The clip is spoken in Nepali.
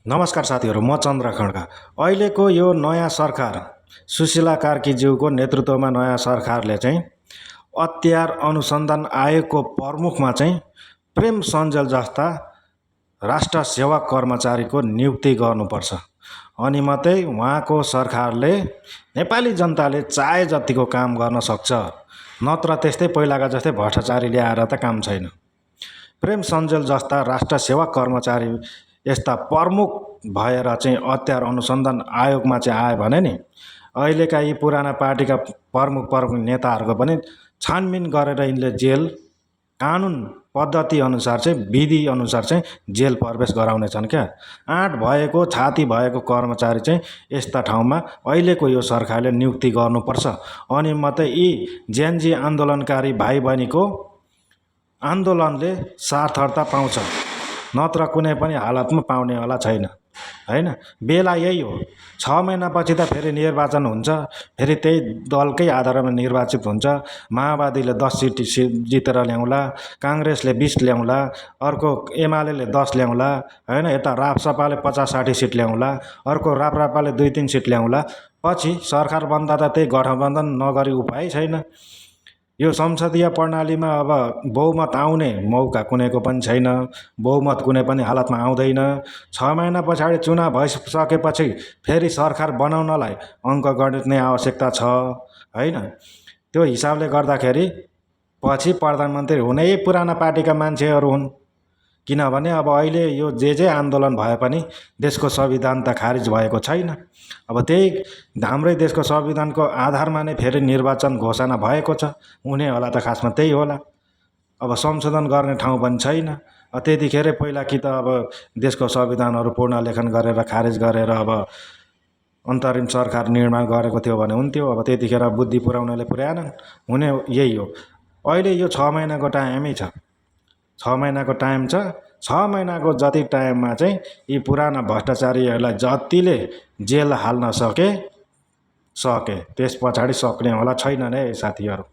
नमस्कार साथीहरू, म चन्द्र खड्का। अहिलेको यो नयाँ सरकार सुशीला कार्कीज्यूको नेतृत्वमा नयाँ सरकारले चाहिँ हतियार अनुसन्धान आयोगको प्रमुखमा चाहिँ प्रेम सञ्जल जस्ता राष्ट्र सेवक कर्मचारीको नियुक्ति गर्नुपर्छ। अनि मात्रै उहाँको सरकारले नेपाली जनताले चाहे जतिको काम गर्न सक्छ, नत्र त्यस्तै पहिलाका जस्तै भ्रष्टाचारी ल्याएर त काम छैन। प्रेम सञ्जल जस्ता राष्ट्र सेवक कर्मचारी यस्ता प्रमुख भएर चाहिँ हतियार अनुसन्धान आयोगमा चाहिँ आयो भने नि अहिलेका यी पुराना पार्टीका प्रमुख नेताहरूको पनि छानबिन गरेर यिनले जेल कानुन पद्धति अनुसार चाहिँ विधि अनुसार चाहिँ जेल प्रवेश गराउने छन् क्या। आँट भएको छाती भएको कर्मचारी चाहिँ यस्ता ठाउँमा अहिलेको यो सरकारले नियुक्ति गर्नुपर्छ। अनि मात्रै यी जेएनजी आन्दोलनकारी भाइ बहिनीको आन्दोलनले सार्थकता पाउँछ, नत्र कुनै पनि हालतमा पाउनेवाला छैन, हैन। बेला यही हो। 6 महिनापछि त फेरि निर्वाचन हुन्छ, फेरि त्यही दलकै आधारमा निर्वाचित हुन्छ। माओवादीले 10 सिट जितेर ल्याउँला, काङ्ग्रेसले 20 ल्याउँला, अर्को एमाले 10 ल्याउँला, हैन। यता राप्रपाले 50-60 सिट ल्याउँला, अर्को राप्रपाले 2-3 सिट ल्याउँला। पछि सरकार बन्दा त त्यही गठबन्धन नगरी उपाय छैन। यो संसदीय प्रणालीमा अब बहुमत आउने मौका कुनैको पनि छैन, बहुमत कुनै पनि हालतमा आउँदैन। 6 महिना पछाडि चुनाव भइसकेपछि फेरि सरकार बनाउनलाई अङ्कगणित नै आवश्यकता छ, हैन। त्यो हिसाबले गर्दाखेरि पछि प्रधानमन्त्री हुने पुराना पार्टीका मान्छेहरू हुन्। किनभने अब अहिले यो जे आन्दोलन भए पनि देशको संविधान त खारिज भएको छैन। अब त्यही हाम्रै देशको संविधानको आधारमा नै फेरि निर्वाचन घोषणा भएको छ, हुने होला त खासमा त्यही होला। अब संशोधन गर्ने ठाउँ पनि छैन। त्यतिखेर पहिला कि त अब देशको संविधानहरू पुनर्लेखन गरेर खारिज गरेर अब अन्तरिम सरकार निर्माण गरेको थियो भने हुन्थ्यो। अब त्यतिखेर बुद्धि पुर्याउनले पुर्याएनन्, हुने यही हो। अहिले यो 6 महिनाको टाइमै छ, 6 महिनाको टाइम छ। 6 महिनाको जति टाइममा चाहिँ यी पुराना भ्रष्टाचारीहरूलाई जतिले जेल हाल्न सके त्यस पछाडि सक्ने होला छैन नै साथीहरू।